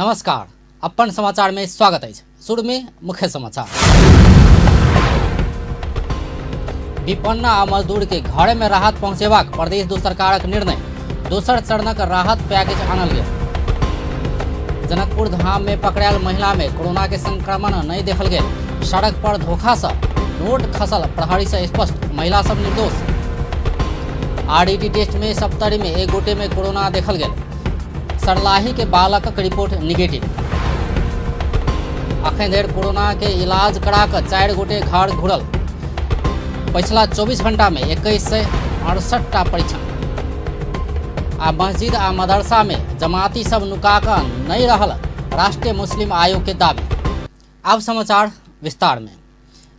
नमस्कार, अपन समाचार में स्वागत है। शुरू में मुख्य समाचार। विपन्न आ मजदूर के घर में राहत पहुंचेबाक प्रदेश दू सरकारक निर्णय। दोसर चरणक राहत पैकेज आनल गेल। जनकपुर धाम में पकड़ायल महिला में कोरोना के संक्रमण नहीं देखल गेल। सड़क पर धोखा से नोट खसल प्रहरी से स्पष्ट, महिला सब निर्दोष। आरडीटी टेस्ट में 70 में एक गोटे में कोरोना देखल गेल। सरलाही के बालकक रिपोर्ट निगेटिव। अखन धरि कोरोना के इलाज करा कर 4 गोटे घर घुरल। पिछला 24 घंटा में 2168 परीक्षण। आ मस्जिद आ मदरसा में जमाती सब नुका कर नहीं रहल, राष्ट्रीय मुस्लिम आयोग के दावी। अब समाचार विस्तार में।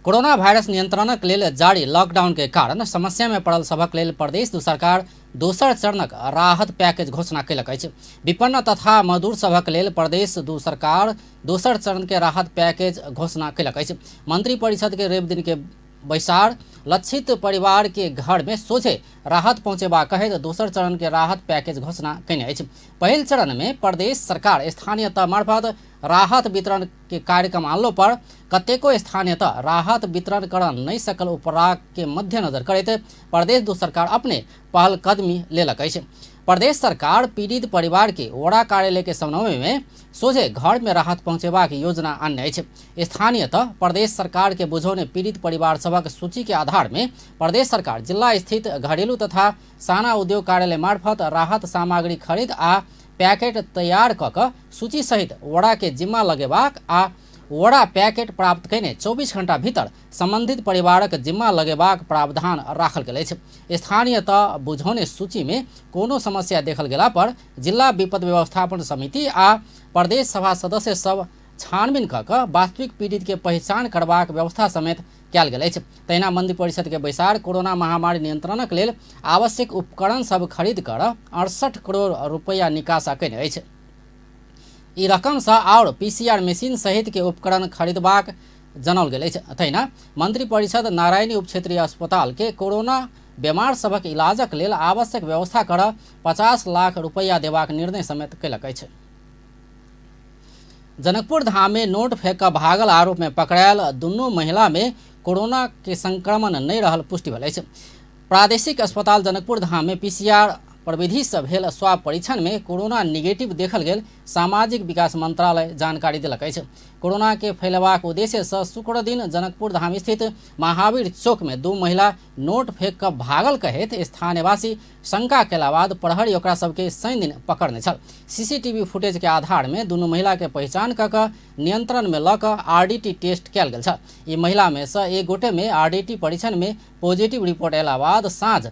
कोरोना वायरस नियंत्रणक लेल जारी लॉकडाउन के कारण समस्या में पड़ल सभक लेल प्रदेश दू सरकार दोसर चरणक राहत पैकेज घोषणा कयलक अछि। विपन्न तथा मजदूर सभक लेल प्रदेश दू सरकार दोसर चरण के राहत पैकेज घोषणा कयलक अछि। मंत्री परिषद के रवि दिन के बैसार लक्षित परिवार के घर में सोझे राहत पहुंचेबा कहैत दोसर चरण के राहत पैकेज घोषणा कयने अछि। पहिल चरण में प्रदेश सरकार स्थानीय तह मार्फत राहत वितरण के कार्यक्रम आनलो पर कतेको स्थानीय तह राहत वितरण कर नहीं सकल उपराग के मद्देनजर करैत प्रदेश दू सरकार अपने पहल कदमी लेलक अछि। प्रदेश सरकार पीड़ित परिवार के वड़ा कार्यालय के समन्वय में सोझे घर में राहत पहुंचेबाक योजना आनने अछि। स्थानीयतः प्रदेश सरकार के बुझौने पीड़ित परिवार सभक सूची के आधार में प्रदेश सरकार जिला स्थित घरेलू तथा साना उद्योग कार्यालय मार्फत राहत सामग्री खरीद आ पैकेट तैयार कऽ सूची सहित वड़ा के जिम्मा लगेबाक आ वड़ा पैकेट प्राप्त कयने 24 घंटा भीतर संबंधित परिवारक जिम्मा लगेबाक प्रावधान राखल गेल अछि। स्थानीयतः बुझौने सूची में कोनो समस्या देखल गेला पर जिला विपद व्यवस्थापन समिति आ प्रदेश सभा सदस्य सब छानबीन कऽ वास्तविक पीड़ित के पहचान करबाक व्यवस्था समेत कयल गेल अछि। तहिना मंत्री परिषद के बैसार कोरोना महामारी नियंत्रणक लेल आवश्यक उपकरण सब खरीद कर 68 करोड़ रुपया निकासा कयने अछि। ई रकम से और पीसीआर मशीन सहित के उपकरण खरीदबाक जनौल गेल अछि। तहिना मंत्री परिषद नारायणी उप क्षेत्रीय अस्पताल के कोरोना बीमार सभक इलाजक लेल आवश्यक व्यवस्था कर 50 लाख रुपया देबाक निर्णय समेत कयलक अछि। जनकपुर धाम में नोट फेंक भागल आरोप में पकड़ायल दुनू महिला में कोरोना के संक्रमण नहीं रहल पुष्टि भेल अछि। प्रादेशिक अस्पताल जनकपुर धाम में पीसीआर प्रविधि से भेल स्वाब परीक्षण में कोरोना निगेटिव देखल गेल सामाजिक विकास मंत्रालय जानकारी देलक अछि। कोरोना के फैलबाक उद्देश्य से शुक्र दिन जनकपुर धाम स्थित महावीर चौक में 2 महिला नोट फेंक कर भागल कहैत स्थानीयवासी शंका केला बाद प्रहरी ओकरा सबके शनि दिन पकड़ने छल। सीसीटीवी फुटेज के आधार में दुनू महिला के पहचान कऽ नियंत्रण में लऽ कऽ आरडीटी टेस्ट कयल गेल छल। ई महिला में से एक गोटे में आरडीटी परीक्षण में पॉजिटिव रिपोर्ट अयला बाद साँझ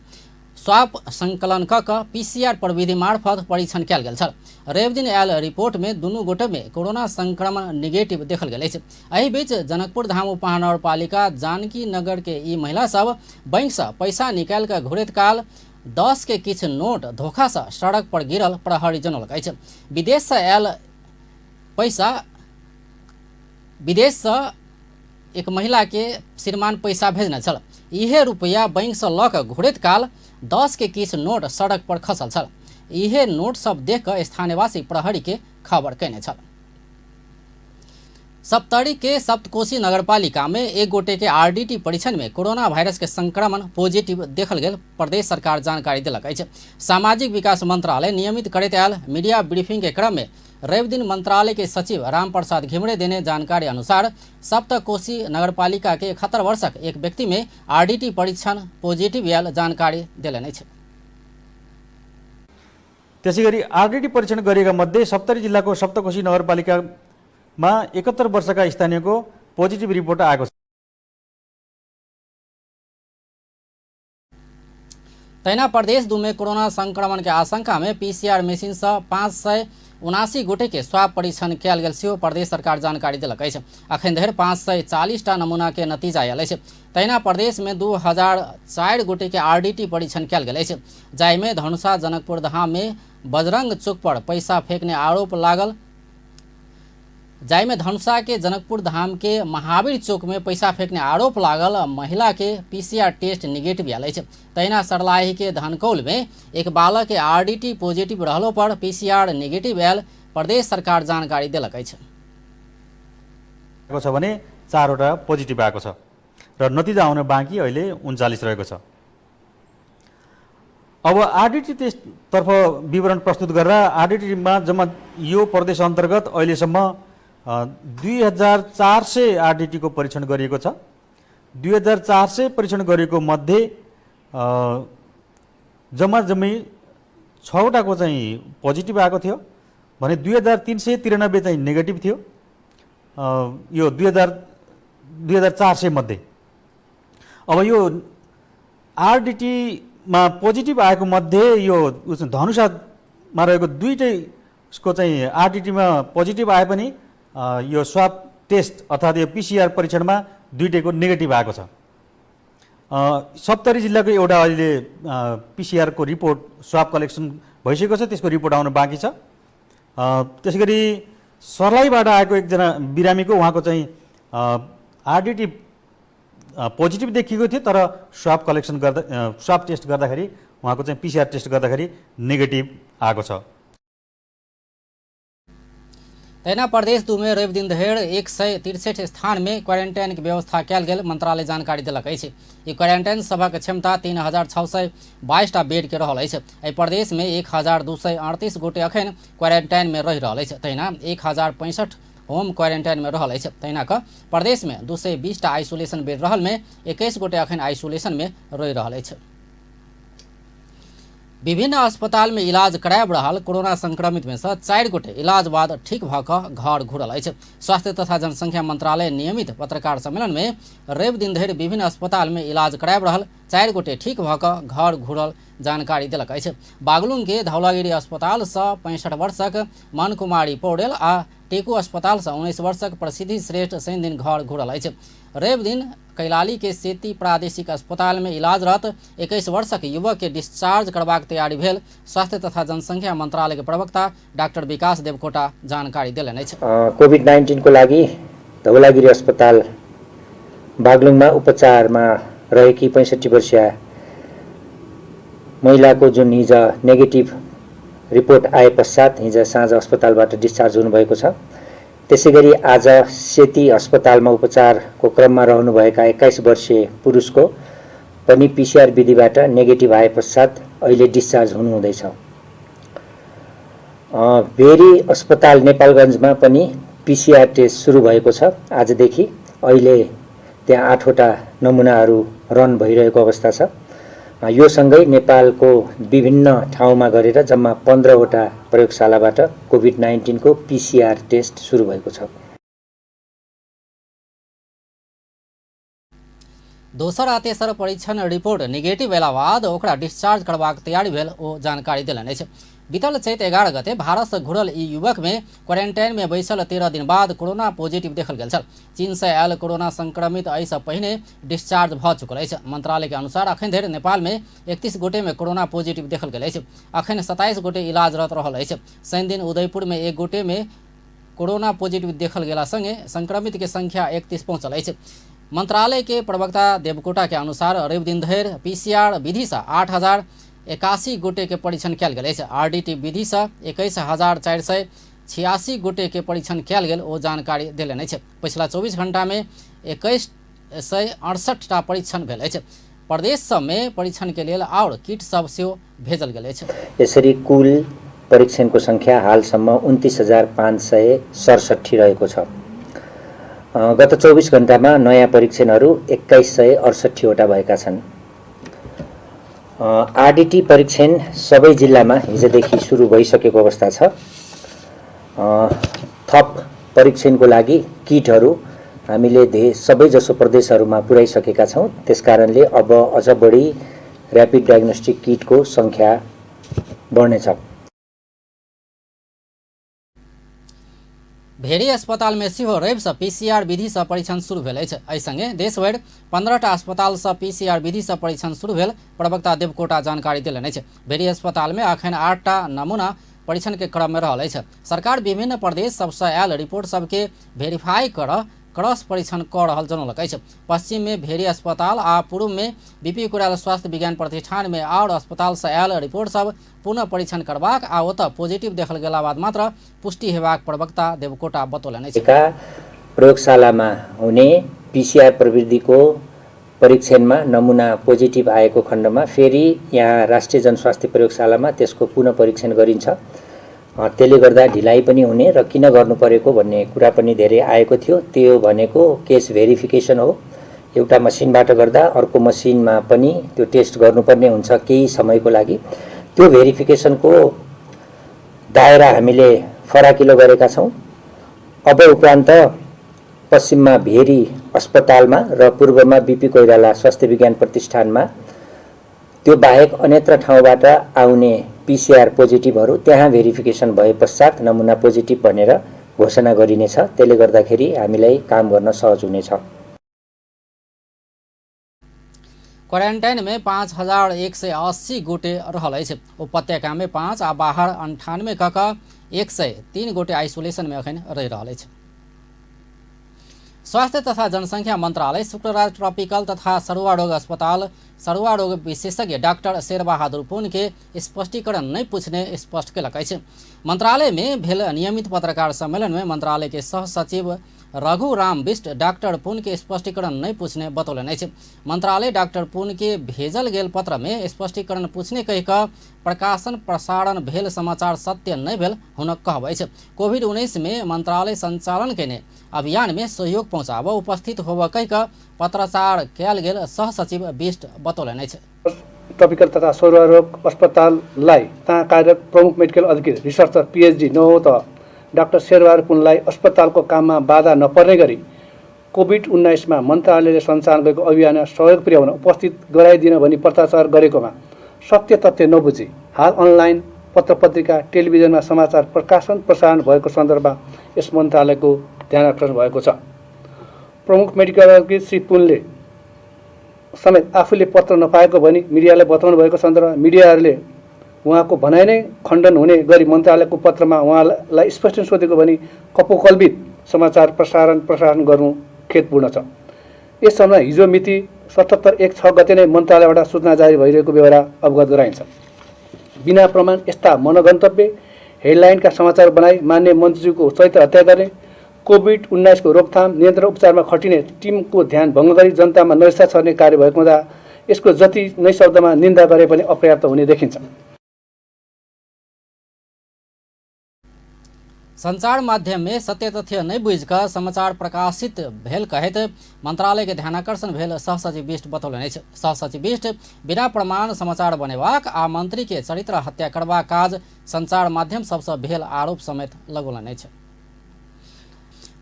स्वाब संकलन कऽ पीसीआर प्रविधि मार्फत परीक्षण कयल गेल छल। रवि दिन आयल रिपोर्ट में दुनू गोटे में कोरोना संक्रमण निगेटिव देखल गेल अछि। एहि बीच जनकपुर धाम उपमहानगरपालिका जानकी नगर के ई महिला सब बैंक से पैसा निकाल कर घुरैत काल 10 के किछु नोट धोखा से सड़क पर गिरल प्रहरी जनौलक अछि। विदेश से एक महिला के श्रीमान पैसा भेजने छल। इहे रुपया बैंक से लऽ कऽ घुरैत काल 10 के किछु नोट सड़क पर खसल छल। इहे नोट सब देख कर स्थानीयवासी प्रहरी के खबर कयने छल। सप्तरी के सप्तकोशी नगरपालिका में एक गोटे के आरडीटी परीक्षण में कोरोना वायरस के संक्रमण पॉजिटिव देखल गेल प्रदेश सरकार जानकारी देलक अछि। सामाजिक विकास मंत्रालय नियमित करैत आयल मीडिया ब्रीफिंग के क्रम में रवि दिन मंत्रालय के सचिव रामप्रसाद घिमरे देने जानकारी अनुसार सप्तकोशी नगरपालिका के 71 वर्षक एक व्यक्ति में आरडीटी परीक्षण पॉजिटिव आयल जानकारी देलनि अछि। त्यसैगरी आरडीटी परीक्षण गरिएका मध्ये सप्तरी जिल्लाको सप्तकोशी नगरपालिकामा 71 वर्षका स्थानीयको पोजिटिभ रिपोर्ट आएको छ। तहिना प्रदेश दू में कोरोना संक्रमण के आशंका में पीसीआर मशीन से 579 गोटे के स्वाब परीक्षण कयल गेल सेहो प्रदेश सरकार जानकारी देलक अछि। अखन धरि 540 टा नमूना के नतीजा आयल अछि। तहिना प्रदेश में 2004 गोटे के आरडीटी परीक्षण कयल गेल अछि, जाहिमे धनुषा जनकपुर धाम में बजरंग चौक पर पैसा फेंकने आरोप लागल। जाहिमे धनुषा के जनकपुर धाम के महावीर चौक में पैसा फेंकने आरोप लागल महिला के पीसीआर टेस्ट निगेटिव आयल अछि। तहिना सरलाही के धनकौल में एक बालक के आरडीटी पॉजिटिव रहलो पर पीसीआर निगेटिव आयल प्रदेश सरकार जानकारी देलक अछि। छ भने 4 वटा पोजिटिभ आएको छ र नतिजा आउन बाँकी अहिले 39 रहेको छ। अब आरडिटी टेस्टतर्फ विवरण प्रस्तुत गरेर आरडिटीमा जम्मा यो प्रदेश अन्तर्गत अहिलेसम्म 2400 आरडिटीको परीक्षण गरिएको छ। 2400 परीक्षण गरिएको मध्ये जम्मै 6 वटाको चाहिँ पोजिटिभ आएको थियो भने 2393 चाहिँ नेगेटिभ थियो यो 2400 मध्ये। अब यो आरडिटीमा पोजिटिभ आएको मध्ये यो धनुषामा रहेको दुईटैको चाहिँ आरडिटीमा पोजिटिभ आए पनि यो स्वाब टेस्ट अर्थात् यो पिसिआर परीक्षणमा दुईटैको नेगेटिभ आएको छ। 70 जिल्लाको एउटा अहिले पिसिआरको रिपोर्ट स्वाब कलेक्सन भइसकेको छ, त्यसको रिपोर्ट आउन बाँकी छ। त्यसैगरी सर्लाहीबाट आएको एकजना बिरामीको उहाँको चाहिँ आरडिटी पोजिटिभ देखिएको थियो तर स्वाब कलेक्सन गर्दा स्वाब टेस्ट गर्दाखेरि उहाँको चाहिँ पिसिआर टेस्ट गर्दाखेरि नेगेटिभ आएको छ। तैना प्रदेश 2 में रवि दिन धरि 163 स्थान में क्वारेंटाइन की व्यवस्था कयल गेल मंत्रालय जानकारी देलक अछि। ई क्वारेंटाइन सभक क्षमता 3622 टा बेड के रहल अछि। एहि प्रदेश में 1238 गोटे अखन क्वारेंटाइन में रहि रहल अछि। तहिना 1065 होम क्वारेंटाइन में रहल अछि। तहिना क प्रदेश में 220 टा आइसोलेशन बेड रहल में 21 गोटे अखन आइसोलेशन में रहि रहल अछि। विभिन्न अस्पताल में इलाज कराब रहल कोरोना संक्रमित में से 4 गोटे इलाज बाद ठीक भ क घर घुरल अछि। स्वास्थ्य तथा जनसंख्या मंत्रालय नियमित पत्रकार सम्मेलन में रवि दिन धरि विभिन्न अस्पताल में इलाज कराब रहल 4 गोटे ठीक भ क घर घुरल जानकारी देलक अछि। बागलुंग के धौलागिरी अस्पताल से 65 वर्षक मन कुमारी पौडेल आ टेकू अस्पताल से 19 वर्षक प्रसिद्धि श्रेष्ठ शनि दिन घर घुरल अछि। रवि दिन कैलाली के सेती प्रादेशिक अस्पताल में इलाजरत 21 वर्षक युवक के डिस्चार्ज करबाक तैयारी भेल स्वास्थ्य तथा जनसंख्या मंत्रालय के प्रवक्ता डाक्टर विकास देवकोटा जानकारी देलनि अछि। कोभिड-19 को लागि धौलागिरी अस्पताल बागलुङमा उपचारमा रहेकी 65 वर्षीय महिलाको जुन हिज नेगेटिभ रिपोर्ट आए पश्चात हिज साँझ अस्पतालबाट डिस्चार्ज हुनुभएको छ। त्यसैगरी आज सेती अस्पतालमा उपचारको क्रममा रहनुभएका 21 वर्षीय पुरुषको पनि पिसिआर विधिबाट नेगेटिभ आए पश्चात अहिले डिस्चार्ज हुनुहुँदैछ। भेरी अस्पताल नेपालगञ्जमा पनि पिसिआर टेस्ट सुरु भएको छ। आजदेखि अहिले त्यहाँ 8 वटा नमुनाहरू रन भइरहेको अवस्था छ। यो सँगै नेपालको विभिन्न ठाउँमा गरेर जम्मा 15 वटा प्रयोगशालाबाट कोभिड-19 को पिसिआर टेस्ट सुरु भएको छ। दोसर आ तेसर परीक्षण रिपोर्ट नेगेटिव भेला बाद ओकरा डिस्चार्ज करबाक तैयारी भेल ओ जानकारी देलनि अछि। बीतल चैत 11 गते भारत से घुरल ई युवक में क्वारेंटाइन में बैसल 13 दिन बाद कोरोना पॉजिटिव देखल गेल छल। चीन से आयल कोरोना संक्रमित एहिसँ पहिने डिस्चार्ज भ चुकल अछि। मंत्रालय के अनुसार अखन धरि नेपाल में 31 गोटे में कोरोना पॉजिटिव देखल गेल अछि। अखन 27 गोटे इलाजरत रहल अछि। शनि दिन उदयपुर में 1 गोटे में कोरोना पॉजिटिव देखल गेला संगे संक्रमित के संख्या 31 पहुंचल अछि। मंत्रालय के प्रवक्ता देवकोटा के अनुसार रवि दिन धरि पीसीआर विधि से 8081 गोटे के परीक्षण कयल गेल अछि। आरडीटी विधि से 21486 गोटे के परीक्षण कयल गेल ओ जानकारी देलनि अछि। पिछला 24 घंटा में 2168 टा परीक्षण भेल अछि। प्रदेश सब में परीक्षण के लेल और किट सब सेहो भेजल गेल अछि। यसरी कुल परीक्षणको संख्या हालसम्म 29567 रहेको छ। गत 24 घण्टामा नयाँ परीक्षणहरू 2168 वटा भएका छन्। आरडीटी परीक्षण सबै जिल्लामा हिजोदेखि सुरु भइसकेको अवस्था छ। थप परीक्षणको लागि किटहरू हामीले सबैजसो प्रदेशहरूमा पुर्याइसकेका छौँ। त्यसकारणले अब अझ बढी र्यापिड डायग्नोस्टिक किटको संख्या बढ्नेछ। भेरी अस्पताल में सेहो रवि से पीसीआर विधि से परीक्षण शुरू भेल अछि। एहि संगे देशभरि 15 टा अस्पताल से पीसीआर विधि से परीक्षण शुरू भेल प्रवक्ता देवकोटा जानकारी देलनि अछि। भेरी अस्पताल में अखन 8 टा नमूना परीक्षण के क्रम में रहल अछि। सरकार विभिन्न प्रदेश सबसे आयल रिपोर्ट सबके वेरीफाई कर क्रॉस परीक्षण कर रहल जनौलक अछि। पश्चिम में भेरी अस्पताल आ पूर्व में बीपी कोइराला स्वास्थ्य विज्ञान प्रतिष्ठान में और अस्पताल से आयल रिपोर्ट सब पुनः परीक्षण करबाक आ ओतऽ पॉजिटिव देखल गेला बाद मात्र पुष्टि हेबाक प्रवक्ता देवकोटा बतौलनि अछि। प्रयोगशालामा हुने पीसीआर प्रविधिको परीक्षणमा नमुना पोजिटिभ आएको खण्डमा फेरि यहाँ राष्ट्रिय जनस्वास्थ्य प्रयोगशालामा त्यसको पुनः परीक्षण गरिन्छ। त्यसले गर्दा ढिलाइ पनि हुने र किन गर्नु परेको भन्ने कुरा पनि धेरै आएको थियो। त्यो भनेको केस भेरिफिकेसन हो। एउटा मसिनबाट गर्दा अर्को मसिनमा पनि त्यो टेस्ट गर्नुपर्ने हुन्छ केही समयको लागि। त्यो भेरिफिकेसनको दायरा हामीले फराकिलो गरेका छौँ। अब उपरान्त पश्चिममा भेरी अस्पतालमा र पूर्वमा बीपी कोइराला स्वास्थ्य विज्ञान प्रतिष्ठानमा त्यो बाहेक अन्यत्र ठाउँबाट आउने पीसीआर पोजिटिभहरू त्यहाँ भेरिफिकेसन भए पश्चात नमुना पोजिटिभ भनेर घोषणा गरिनेछ। त्यसले गर्दाखेरि हामीलाई काम गर्न सहज हुनेछ। क्वारेन्टाइन में 5180 गोटे रहल अछि। उपत्यका में 5 आ बाहर 98 कऽ 103 गोटे आइसोलेशन में अखन रहि रहल अछि। स्वास्थ्य तथा जनसंख्या मंत्रालय शुक्रवार ट्रॉपिकल तथा सरुआ रोग अस्पताल सरुआ रोग विशेषज्ञ डॉक्टर शेरबहादुर पुन के स्पष्टीकरण नहीं पूछने स्पष्ट केलक अछि। मंत्रालय में भेल नियमित पत्रकार सम्मेलन में मंत्रालय के सह सचिव रघु राम बिष्ट डॉक्टर पुन के स्पष्टीकरण नहीं पूछने बतौलनि अछि। मंत्रालय डॉक्टर पुन के भेजल गेल पत्र में स्पष्टीकरण पूछने कहि कऽ प्रकाशन प्रसारण भेल समाचार सत्य नहीं भेल हुनक कहब अछि। कोविड-19 में मंत्रालय संचालन केने अभियान में सहयोग पहुँचाब उपस्थित होब कहि कऽ पत्राचार कयल गेल सह सचिव बिष्ट बतौलनि अछि। ट्रॉपिकल तथा सरुआ रोग अस्पताललाई तहाँ कार्यरत प्रमुख मेडिकल अधिकारी रिसर्चर पीएचडी नहो त डाक्टर शेरबहादुर पुनलाई अस्पतालको काममा बाधा नपर्ने गरी कोभिड-19 मा मन्त्रालयले सञ्चालन गरेको अभियानमा सहयोग पुर्याउन उपस्थित गराइदिन भनी पत्राचार गरेकोमा सत्य तथ्य नबुझी हाल अनलाइन पत्र पत्रिका टेलिभिजनमा समाचार प्रकाशन प्रसारण भएको सन्दर्भमा यस मन्त्रालयको ध्यान आकर्षण भएको छ। प्रमुख मेडिकल अधिकारी श्री पुनले समेत आफूले पत्र नपाएको भनी मिडियालाई बताउनु भएको सन्दर्भमा मिडियाहरूले उहाँको भनाइ नै खण्डन हुने गरी मन्त्रालयको पत्रमा उहाँलाई स्पष्ट सोधेको भनी कपोकल्पित समाचार प्रसारण गर्नु खेदपूर्ण छ। यस सम्बन्धमा हिजो मिति 77/1/6 गते नै मन्त्रालयबाट सूचना जारी भइरहेको बेहोरा अवगत गराइन्छ। बिना प्रमाण यस्ता मनगन्तव्य हेडलाइनका समाचार बनाई मान्य मन्त्रीज्यूको चरित्र हत्या गर्ने कोभिड-19 को रोकथाम नियन्त्रण उपचारमा खटिने टिमको ध्यान भङ्ग गरी जनतामा नैराश्य छर्ने कार्य भएको हुँदा यसको जति नै शब्दमा निन्दा गरे पनि अपर्याप्त हुने देखिन्छ। संचार माध्यम में सत्य तथ्य नहीं बुझिकऽ समाचार प्रकाशित भेल कहैत मंत्रालय के ध्यानाकर्षण भेल सह सचिव बिष्ट बतौलनि अछि। सह सचिव बिष्ट बिना प्रमाण समाचार बनेबाक आ मंत्री के चरित्र हत्या करबाक काज संचार माध्यम सबसँ भेल आरोप समेत लगौलनि अछि।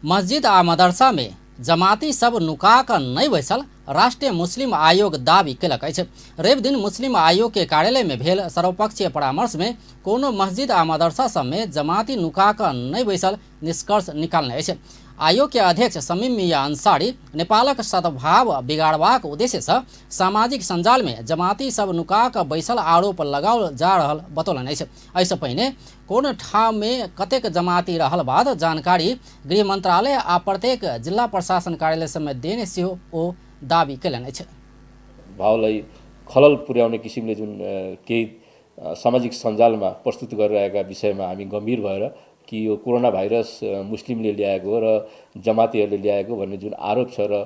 मस्जिद आ मदरसा में जमाती सब नुका कऽ नहीं बैसल राष्ट्रीय मुस्लिम आयोग दावी केलक अछि। रवि दिन मुस्लिम आयोग के कार्यालय में भेल सर्वपक्षीय परामर्श में कोनो मस्जिद आ मदरसा सब में जमाती नुका कऽ नहीं बैसल निष्कर्ष निकालने अछि। आयोग के अध्यक्ष शमीम मिया अंसारी नेपालक सद्भाव बिगाड़बाक उद्देश्य से सामाजिक संजाल में जमाती सब नुका कऽ बैसल आरोप लगाओल जा रहल बतौलनि अछि। एहिसँ पहिने कोन ठाम में कतेक जमाती रहल बाद जानकारी गृह मंत्रालय आ प्रत्येक जिला प्रशासन कार्यालय समेत देने सेहो ओ दावी केलनि अछि। भावलाई खलल पुर्याउने किसिमले जुन केही सामाजिक सञ्जालमा प्रस्तुत गरिरहेका विषयमा हामी गम्भीर भएर कि यो कोरोना भाइरस मुस्लिमले ल्याएको र जमातीहरूले ल्याएको भन्ने जुन आरोप छ र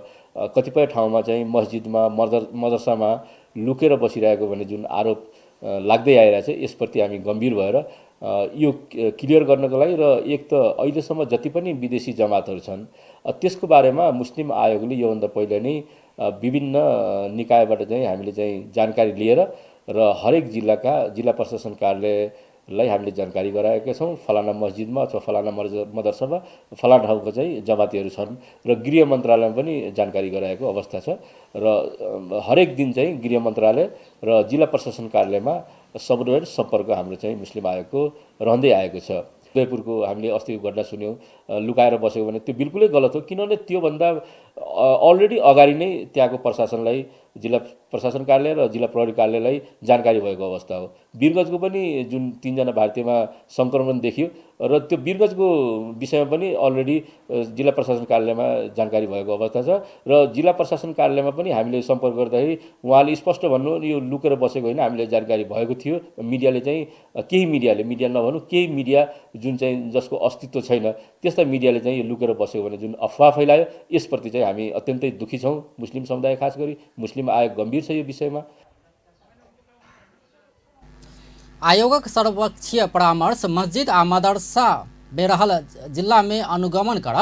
कतिपय ठाउँमा चाहिँ मस्जिदमा मदरसामा लुकेर बसिरहेको भन्ने जुन आरोप लाग्दै आइरहेछ यसप्रति हामी गम्भीर भएर यो क्लियर गर्नको लागि र एक त अहिलेसम्म जति पनि विदेशी जमातहरू छन् त्यसको बारेमा मुस्लिम आयोगले योभन्दा पहिले नै विभिन्न निकायबाट चाहिँ हामीले चाहिँ जानकारी लिएर र हरेक जिल्लाका जिल्ला प्रशासन कार्यालयलाई हामीले जानकारी गराएका छौँ। फलाना मस्जिदमा अथवा फलाना मदरसामा फलाना ठाउँको चाहिँ जमातीहरू छन् र गृह मन्त्रालयमा पनि जानकारी गराएको अवस्था छ र हरेक दिन चाहिँ गृह मन्त्रालय र जिल्ला प्रशासन कार्यालयमा सबैको सम्पर्क हाम्रो चाहिँ मुस्लिम आयोगको रहँदै आएको छ। उदयपुरको हामीले अस्तिको घटना सुन्यौँ, लुकाएर बसेको भने त्यो बिल्कुलै गलत हो। किनभने त्योभन्दा अलरेडी अगाडि नै त्यहाँको प्रशासनलाई जिल्ला प्रशासन कार्यालय र जिल्ला प्रहरी कार्यालयलाई जानकारी भएको अवस्था हो। वीरगञ्जको पनि जुन 3 जना भारतीयमा सङ्क्रमण देखियो र त्यो वीरगञ्जको विषयमा पनि अलरेडी जिल्ला प्रशासन कार्यालयमा जानकारी भएको अवस्था छ र जिल्ला प्रशासन कार्यालयमा पनि हामीले सम्पर्क गर्दाखेरि उहाँले स्पष्ट भन्नु यो लुकेर बसेको होइन, हामीले जानकारी भएको थियो। मिडियाले चाहिँ केही मिडिया नभनौँ, केही मिडिया जुन चाहिँ जसको अस्तित्व छैन त्यस्ता मिडियाले चाहिँ यो लुकेर बसेको भने जुन अफवाह फैलायो, यसप्रति चाहिँ हामी अत्यन्तै दुखी छौँ। मुस्लिम समुदाय खास गरी मुस्लिम आयोग गम्भीर छ यो विषयमा। आयोगक सर्वपक्षीय परामर्श मस्जिद आ मदरसा बेरहल जिला में अनुगमन कर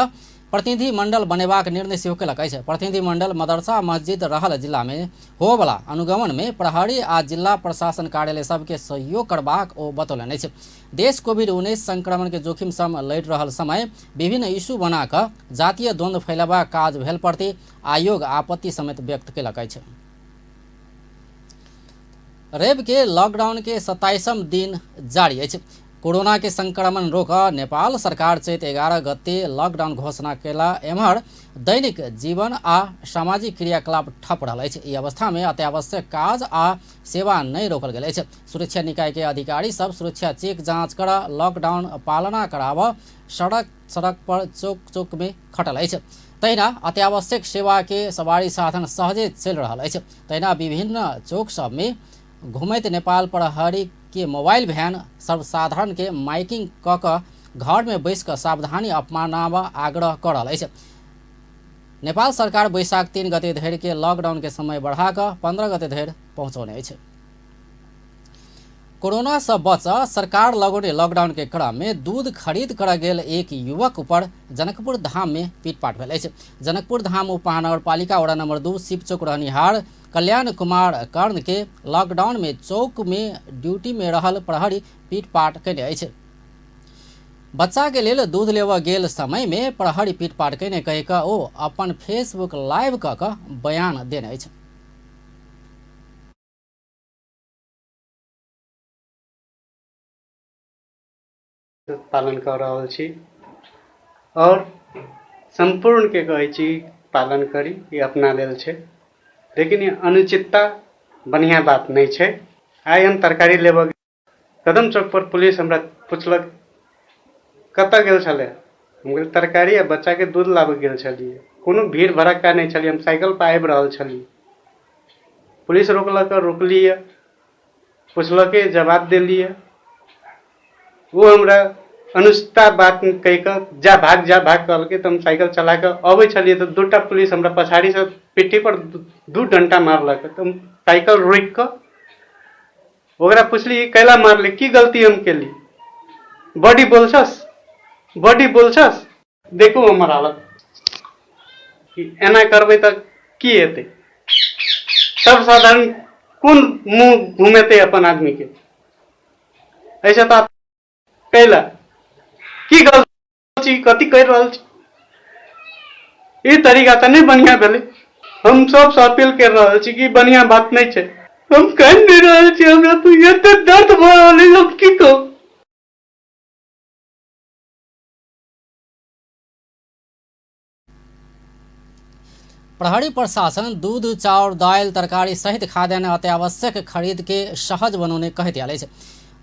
प्रतिनिधि मंडल बनेबाक निर्णय सेहो कयलक अछि। प्रतिनिधि मंडल मदरसा मस्जिद रहल जिला में होबला अनुगमन में प्रहरी आ जिला प्रशासन कार्यालय सबके सहयोग करबाक ओ बतौलनि अछि। देश कोविड-19 संक्रमण के जोखिम सम लड़ि रहल समय विभिन्न इशू बना कऽ जातीय द्वंद्व फैलाबाक काज भेल प्रति आयोग आपत्ति समेत व्यक्त कयलक अछि। रवि के लॉकडाउन के 27वां दिन जारी अछि। कोरोना के संक्रमण रोक नेपाल सरकार चैत 11 गते लॉकडाउन घोषणा केला एम्हर दैनिक जीवन आ सामाजिक क्रियाकलाप ठप रहल अछि। ई अवस्था में अत्यावश्यक काज आ सेवा नहीं रोकल गेल अछि। सुरक्षा निकाय के अधिकारी सब सुरक्षा चेक जांच कर लॉकडाउन पालना कराब सड़क पर चौक में खटल अछि। तहिना अत्यावश्यक सेवा के सवारी साधन सहजे चलि रहल अछि। तहिना विभिन्न चौक सब में घुमैत नेपाल प्रहरी के मोबाइल वैन सर्वसाधारण के माइकिंग कऽ घर में बैस कऽ सावधानी अपनाब आग्रह कर रहल अछि। नेपाल सरकार बैशाख 3 गते धरि के लॉकडाउन के समय बढ़ा कऽ 15 गते धरि पहुँचौने अछि। कोरोना से बच सरकार लगौने लॉकडाउन के क्रम में दूध खरीद कर गेल एक युवक ऊपर जनकपुर धाम में पीटपाट भेल अछि। जनकपुर धाम उपमहानगरपालिका वड़ा नंबर 2 शिवचौक रहनिहार कल्याण कुमार कर्ण के लॉकडाउन में चौक में ड्यूटी में रहल प्रहरी पीटपाट कयने अछि। बच्चा के लेल दूध लेवा गेल समय में प्रहरी पीटपाट कयने कहि कऽ ओ अपन फेसबुक लाइव कऽ कऽ बयान देने अछि। पालन कर रहल छी और संपूर्ण के कहै छी पालन करी, ये अपना लेल छै। लेकिन ये अनुचितता बढ़िया बात नहीं छै। आइ हम तरकारी लेबऽ कदम चौक पर पुलिस हमरा पूछलक कतऽ गेल छले, हम कहलियै तरकारी आ बच्चा के दूध लाबऽ गेल छलियै। कोनो भीड़ भड़क्का नहीं छलियै, हम साइकिल पर आबि रहल छलियै। पुलिस रोकलियै, पूछलकै, जवाब देलियै। वो हमरा अनुचितता बात कहि कऽ जा भाग कहलकै। तऽ हम साइकिल चला कऽ अबै छलियै तऽ दूटा पुलिस हमरा पछाड़ी से पिट्ठी पर 2 डंटा मारलक। तऽ हम साइकिल रोकि कऽ ओकरा पुछली कैला मारले, की गलती हम केली, बॉडी बोलछस देखू हमर हालत, एना करबै तऽ की हेतै। सब साधारण कोन मुंह घुमेतै अपन आदमी के। ऐसे तऽ कैला की गलती कथी कर रहल छी, ई तरीका तऽ नहीं बढ़िया भेलै। हम सब से अपील कर रहल छी कि बढ़िया बात नहीं छै। हम कह नहीं रहल छी, हमरा तो एते दर्द भ रहल है, हम की कहूं। प्रहरी प्रशासन दूध चाउर दाल तरकारी सहित खाद्यान्न अत्यावश्यक खरीद के सहज बनौने कहैत आयल अछि।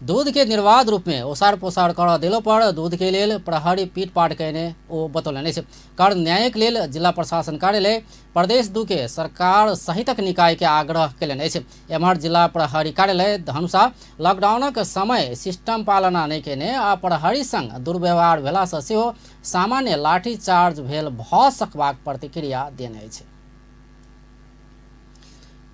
दूध के निर्बाध रूप में ओसार पोसार कर दिलो पर दूध के लेल प्रहरी पीटपाट कयने ओ बतौलनि अछि। कर न्यायिक लेल जिला प्रशासन कार्यालय प्रदेश 2 के सरकार सहितक निकाय के आग्रह कयलनि अछि। एम्हर जिला प्रहरी कार्यालय धनुषा लॉकडाउनक समय सिस्टम पालना नहीं केने आ प्रहरी संग दुर्व्यवहार भेला सँ सेहो सामान्य लाठी चार्ज भेल भऽ सकबाक प्रतिक्रिया देने अछि।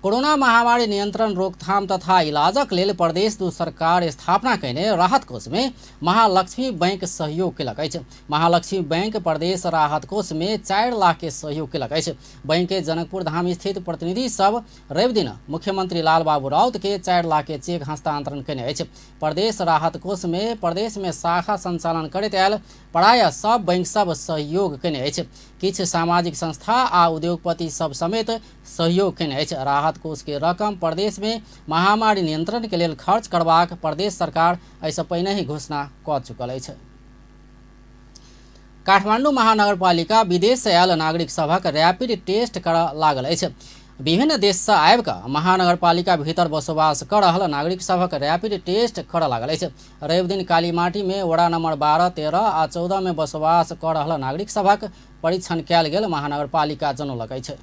कोरोना महामारी नियंत्रण रोकथाम तथा इलाजक लेल प्रदेश 2 सरकार स्थापना कयने राहत कोष में महालक्ष्मी बैंक सहयोग केलक अछि। महालक्ष्मी बैंक प्रदेश राहत कोष में 4 लाख के सहयोग केलक अछि। बैंक के जनकपुर धाम स्थित प्रतिनिधि सब रवि दिन मुख्यमंत्री लाल बाबू राउत के 4 लाख के चेक हस्तांतरण कयने अछि। प्रदेश राहत कोष में प्रदेश में शाखा संचालन करैत आयल प्राय सब बैंक सब सहयोग कयने अछि। किछ सामाजिक संस्था आ उद्योगपति सब समेत सहयोग कयने अछि। राहत कोष के रकम प्रदेश में महामारी नियंत्रण के लेल खर्च करबाक प्रदेश सरकार एहिसँ पहिने ही घोषणा कऽ चुकल अछि। काठमांडू महानगरपालिका विदेश से आयल नागरिक सभक रैपिड टेस्ट करऽ लागल अछि। विभिन्न देश से आबि महानगरपालिका भीतर बसोबास कर रहल नागरिक सभक रैपिड टेस्ट कर लागल अछि। रवि दिन कालीमाटी में वड़ा नंबर 12, 13 आ 14 में बसोबास कर रहल नागरिक सभक परीक्षण कयल गेल महानगरपालिका जनौलक अछि।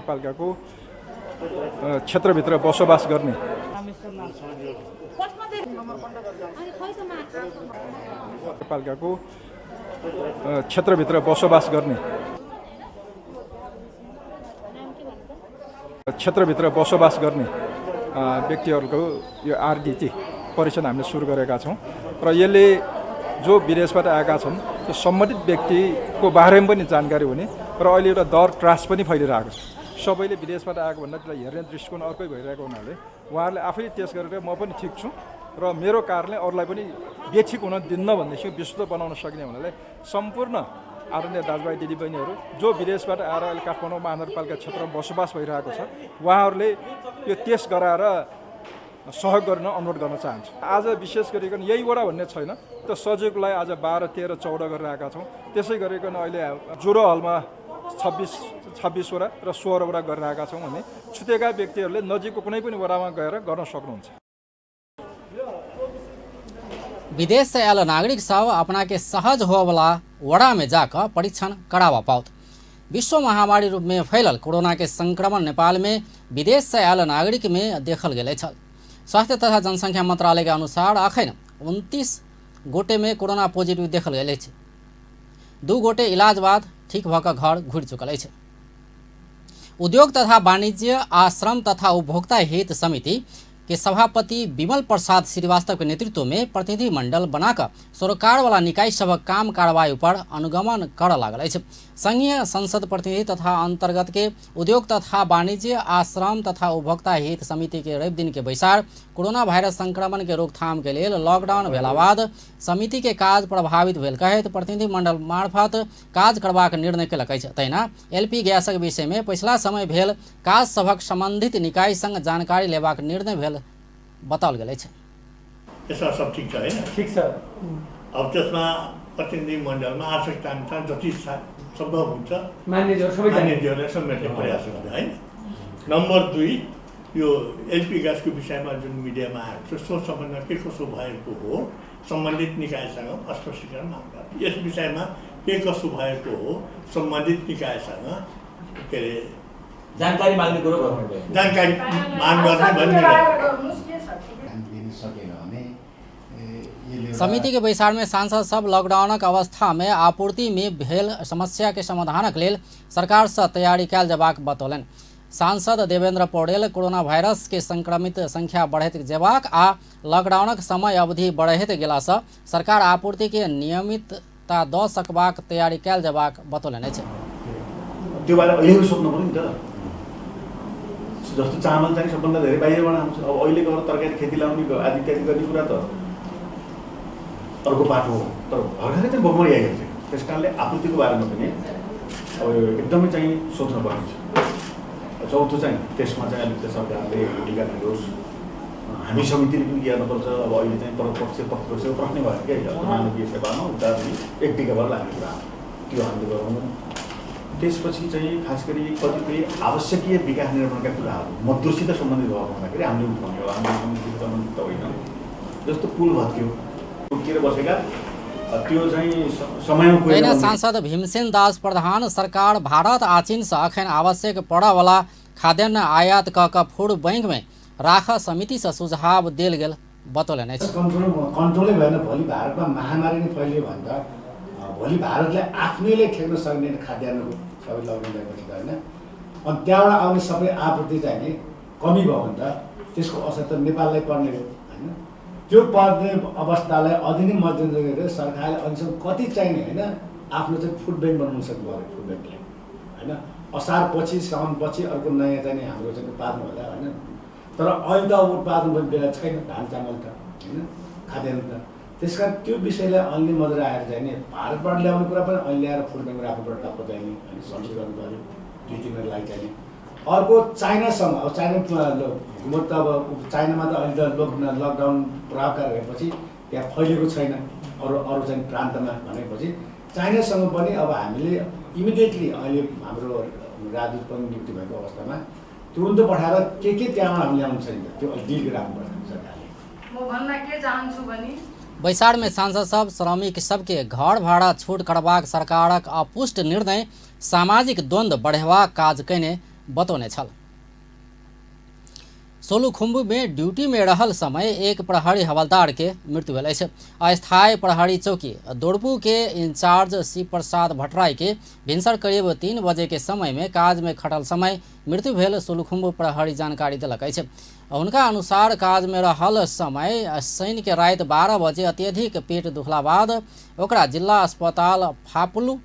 पालिकाको क्षेत्रभित्र बसोबास गर्ने पालिकाको क्षेत्रभित्र बसोबास गर्ने व्यक्तिहरूको यो आरडीटी परीक्षण हामीले सुरु गरेका छौँ र यसले जो विदेशबाट आएका छन् त्यो सम्बन्धित व्यक्तिको बारेमा पनि जानकारी हुने र अहिले एउटा डर त्रास पनि फैलिरहेको छ। सबैले विदेशबाट आएको भन्दा त्यसलाई हेर्ने दृष्टिकोण अर्कै भइरहेको हुनाले उहाँहरूले आफैले टेस्ट गरेर म पनि ठिक छु र मेरो कारणले अरूलाई पनि बेठिक हुन दिन्न भन्दैछु विश्व बनाउन सक्ने हुनाले सम्पूर्ण आदरणीय दाजुभाइ दिदीबहिनीहरू जो विदेशबाट आएर अहिले काठमाडौँ महानगरपालिका क्षेत्रमा बसोबास भइरहेको छ उहाँहरूले यो टेस्ट गराएर सहयोग गर्न अनुरोध गर्न चाहन्छु। आज विशेष गरिकन यही वडा भन्ने छैन, त्यो सजिलोलाई आज 12, 13, 14 गरिरहेका छौँ। त्यसै गरिकन अहिले जोरो हलमा 26 वडा र 16 वडा गरिरहेका छौँ भने छुटेका व्यक्तिहरूले नजिकको कुनै पनि वडामा गएर गर्न सक्नुहुन्छ। विदेश से आयल नागरिक सब अपना के सहज हो वाला वड़ा में जाकर परीक्षण करावा पाओत। विश्व महामारी रूप में फैलल कोरोना के संक्रमण नेपाल में विदेश से आयल नागरिक में देखल गेल छल। स्वास्थ्य तथा जनसंख्या मंत्रालय के अनुसार अखन 29 गोटे में कोरोना पॉजिटिव देखल गेल छै। 2 गोटे इलाज बाद ठीक भऽ कऽ घर घुरि चुकल अछि। उद्योग तथा वाणिज्य आ श्रम तथा उपभोक्ता हित समिति के सभापति विमल प्रसाद श्रीवास्तव के नेतृत्व में प्रतिनिधि मंडल बनाकर सरकार वाला निकाय सबक काम कार्रवाई पर अनुगमन कर लागल अछि। संघीय संसद प्रतिनिधि तथा अंतर्गत के उद्योग तथा वाणिज्य आ श्रम तथा उपभोक्ता हित समिति के रवि दिन के बैसार कोरोना वायरस संक्रमण के रोकथाम के लिए लॉकडाउन भेला बाद समिति के काज प्रभावित भेल कहैत प्रतिनिधि मंडल मार्फत काज करबाक निर्णय केलक अछि। तहिना एलपी गैसक विषय में पिछला समय भेल काज सभक संबंधित निकाय संग जानकारी लेबाक निर्णय भेल बताओल गेल अछि। यसमा सब ठीक छ हैन? ठीक छ। अब त्यसमा प्रतिनिधि मण्डलमा आवश्यकता अनुसार जति सम्भव हुन्छ मान्यज्यूहरूलाई समेट्ने प्रयास गर्ने हैन। नम्बर 2, यो एलपी ग्यासको विषयमा जुन मिडियामा आएको छ सो सम्बन्धमा के कसो भएको हो सम्बन्धित निकायसँग स्पष्टीकरण माग गर्ने। यस विषयमा के कसो भएको हो सम्बन्धित निकायसँग के अरे जानकारी माग्ने कुरो गर्नु, जानकारी माग गर्ने भन्ने। समिति के बैसार में सांसद सब लॉकडाउन अवस्था में आपूर्ति में भेल समस्या के समाधान के लिए सरकार से तैयारी कैल जबाक बतौलन। सांसद देवेंद्र पौडेल कोरोना वायरस के संक्रमित संख्या बढ़त जेबाक आ लॉकडाउन समय अवधि बढ़त गेला से सरकार आपूर्ति के नियमितता द सकबाक तैयारी कैल जबाक बतौलन अछि। त्यो बारे अहिले सोच्नु पर्यो नि त। जस्तो चामल चाहिँ सबभन्दा धेरै बाहिरबाट आउँछ। अब अहिले गएर तरकारी खेती लाउने आदि इत्यादि गर्ने कुरा त अर्को पाटो हो, तर भर्खरै चाहिँ भोकमरी आइहाल्छ। त्यस कारणले आपूर्तिको बारेमा पनि अब एकदमै चाहिँ सोच्नु पर्ने छ। चौथो चाहिँ त्यसमा चाहिँ अलिकति सरकारले भूमिका खेलोस्। हामी समितिले पनि हेर्नुपर्छ। अब अहिले चाहिँ प्रतिपक्ष प्रश्न भयो क्या मानवीय सेवामा उता एक टिका भएर लाग्ने कुरा त्यो हामीले गराउनु। त्यसपछि चाहिँ खास गरी कतिपय आवश्यकीय विकास निर्माणका कुराहरू मजदुरसित सम्बन्धित भएको हुँदाखेरि हामीले उठाउने हो। हामीले सम्बन्धित त होइन। जस्तो पुल भत्कियो बसेका त्यो चाहिँ समयमा सांसद भीमसेन दास प्रधान सरकार भारत आ चीन से अखन आवश्यक पड़ा वाला खाद्यान्न आयात क फूड बैंक में राख समिति से सुझाव देल गेल बतौलन अछि। कन्ट्रोलै भएन। भोलि भारतमा महामारी नै फैलियो भने त भोलि भारतले आफैले ठेक्न सक्ने खाद्यान्नको सबै लकडाउन भएपछि त होइन। अनि त्यहाँबाट आउने सबै आपूर्ति चाहिँ नि कमी भयो भने त त्यसको असर त नेपाललाई पर्ने हो होइन। त्यो पर्ने अवस्थालाई अझै नै मध्यनजर गरेर सरकारले अहिलेसम्म कति चाहिने होइन आफ्नो चाहिँ फुड बैंक बनाउन सक्नु पऱ्यो। फुड बैंकले होइन असार पछि साउन पछि अर्को नयाँ चाहिँ हाम्रो चाहिँ उत्पादन होला होइन। तर अहिले त उत्पादन गर्ने बेला छैन धान चामल त होइन खाद्यान्न त। त्यस कारण त्यो विषयलाई अहिले मजा आएर चाहिँ नि भारतबाट ल्याउने कुरा पनि अहिले ल्याएर फुड बैंक राख्नुपर्छ टक्क चाहिँ नि होइन सब्सिडी गर्नु पऱ्यो 2-3 लागि चाहिँ नि। अर्को चाइनासँग अब चाइना हुकुमत त अब चाइनामा त अहिले त लकडाउन प्रभावकारी भएपछि त्यहाँ फैलिएको छैन अरू चाहिँ प्रान्तमा भनेपछि चाइनासँग पनि अब हामीले इमिडिएटली अहिले हाम्रो राजदूत पनि नियुक्ति भएको अवस्थामा तुरुन्त पठाएर के त्यहाँबाट हामीले ल्याउनु छैन त्यो डिल गराउनुपर्छ सरकारले। म भन्न के चाहन्छु भने बैसार में सांसद सब श्रमिक सबके घर भाड़ा छूट करबाक सरकारक अपुष्ट निर्णय सामाजिक द्वंद्व बढ़ेबाक काज कने बतौने छल। सोलुखुम्बु में ड्यूटी में रहल समय एक प्रहरी हवलदार के मृत्यु भेल अछि। अस्थायी प्रहरी चौकी दोड़पू के इंचार्ज शिव प्रसाद भट्टराई के भिनसर करीब 3 बजे के समय में काज में खटल समय मृत्यु भेल सोलुखुम्बु प्रहरी जानकारी देलक अछि। उनका अनुसार काज में रहल समय शनि के रात 12 बजे अत्यधिक पेट दुखला बाद ओकरा जिला अस्पताल फापुलू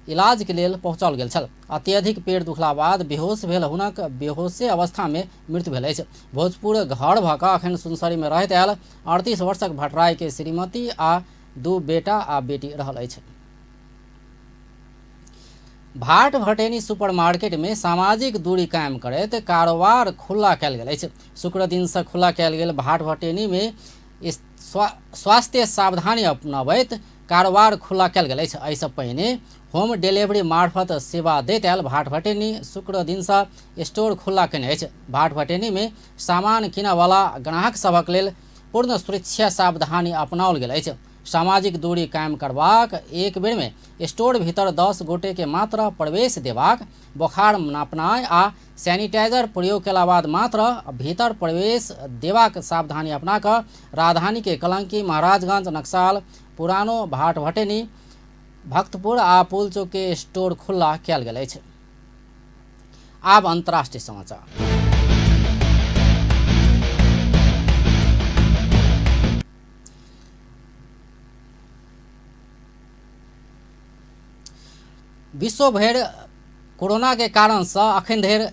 इलाज के लेल पहुँचाओल गेल छल। अत्यधिक पेट दुखला बाद बेहोश भेल हुनक बेहोशे अवस्था में मृत्यु भेल अछि। भोजपुर घर भऽ कऽ अखन सुनसरी में रहैत आयल 38 वर्षक भट्टराई के श्रीमती आ 2 बेटा आ बेटी रहल अछि। भाट भटेनी सुपरमार्केट में सामाजिक दूरी कायम करैत कारोबार खुला कयल गेल अछि। शुक्र दिन से खुला कयल गेल भाट भटेनी में स्वास्थ्य सावधानी अपनाबैत कारोबार खुला कयल गेल अछि। एहिसँ पहिने होम डिलीवरी मार्फत सेवा दैत आयल भाट भटेनी शुक्र दिन से स्टोर खुला केने अछि। भाट भटेनी में सामान किनयवला ग्राहक सभक लेल पूर्ण सुरक्षा सावधानी अपनाओल गेल अछि। सामाजिक दूरी कायम करबाक एक बेर में स्टोर भीतर 10 गोटे के मात्र प्रवेश देबाक, बोखार नापनाय आ सैनिटाइजर प्रयोग केला बाद मात्र भीतर प्रवेश देबाक सावधानी अपना कऽ राजधानी के कलंकी, महाराजगंज, नक्साल, पुरानो भाट भटेनी, भक्तपुर आ पुलचौक के स्टोर खुला कयल गेल अछि। आब अंतर्राष्ट्रीय समाचार। विश्व भरि कोरोना के कारण से अखन धरि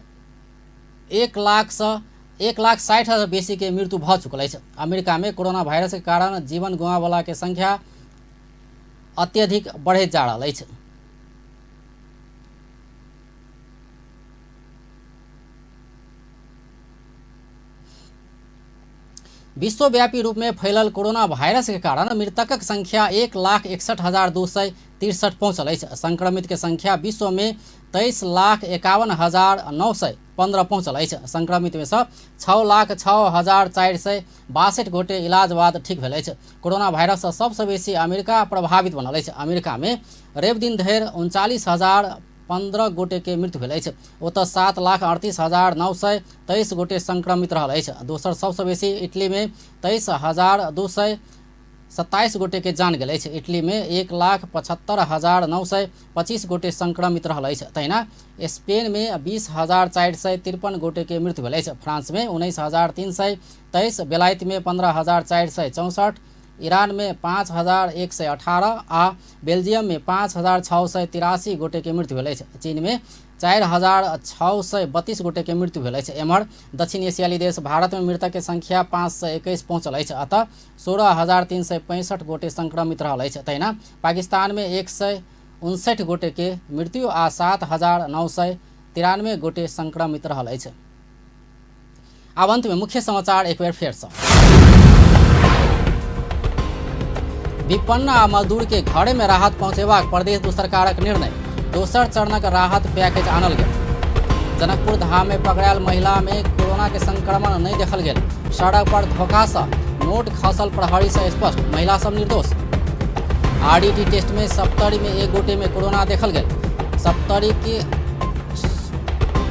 1,60,000 बेसी के मृत्यु भऽ चुकल अछि। अमेरिका में कोरोना वायरस के कारण जीवन गंवावला के संख्या अत्यधिक बढ़ैत जा रहल अछि। विश्वव्यापी रूप में फैलल कोरोना वायरस के कारण मृतकक संख्या 1,61,263 पहुंचल अछि। संक्रमित के संख्या विश्व में 23,51,915 पहुंचल अछि। संक्रमित में से 6,06,462 गोटे इलाज बाद ठीक भेल अछि। कोरोना वायरस से सबसे बेसी अमेरिका प्रभावित बनल अछि। अमेरिका में रवि दिन धरि 39,015 गोटे के मृत्यु भेल अछि। ओतऽ 7,38,923 गोटे संक्रमित रहल अछि। दोसर सबसे बेसी इटली में 23,227 गोटे के जान गेल अछि। इटली में 1,75,925 गोटे संक्रमित रहल अछि। तहिना स्पेन में 20,453 गोटे के मृत्यु भेल अछि। फ्रांस में 19,323, बेलायत में 15,464, ईरान में 5,118 आ बेल्जियम में 5,683 गोटे के मृत्यु भेल अछि। चीन में 4,632 गोटे के मृत्यु भेल अछि। एम्हर दक्षिण एशियाली देश भारत में मृतक के संख्या 521 पहुंचल अछि। अतः 16,365 गोटे संक्रमित रहल अछि। तहिना पाकिस्तान में 159 गोटे के मृत्यु आ 7,993 गोटे संक्रमित रहल अछि। आब अंत में मुख्य समाचार एक बेर फेर सँ। विपन्न आ मजदूर के घरे में राहत पहुंचेबाक प्रदेश दू सरकारक निर्णय। दोसर चरणक राहत पैकेज आनल गेल। जनकपुर धाम में पकड़ायल महिला में कोरोना के संक्रमण नहीं देखल गेल। सड़क पर धोखा से नोट खसल प्रहरी से स्पष्ट, महिला सब निर्दोष। आरडीटी टेस्ट में सप्तरी में 1 गोटे में कोरोना देखल गेल। सप्तरी के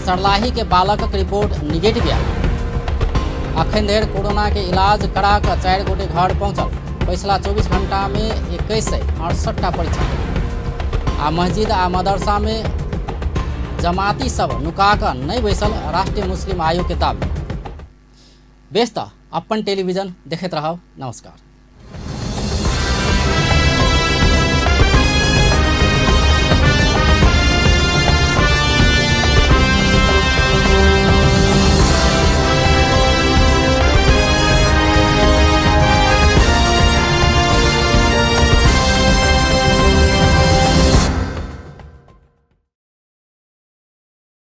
सरलाही के बालकक रिपोर्ट निगेटिव आयल। अखन धरि कोरोना के इलाज करा कऽ 4 गोटे घर पहुंचल। पिछला 24 घंटा में 2168 परीक्षण। आ मस्जिद आ मदरसा में जमाती सब नुका कऽ नहीं बैसल, राष्ट्रीय मुस्लिम आयोग के दावी। बेस तऽ अपन टेलीविजन देखैत रहब। नमस्कार।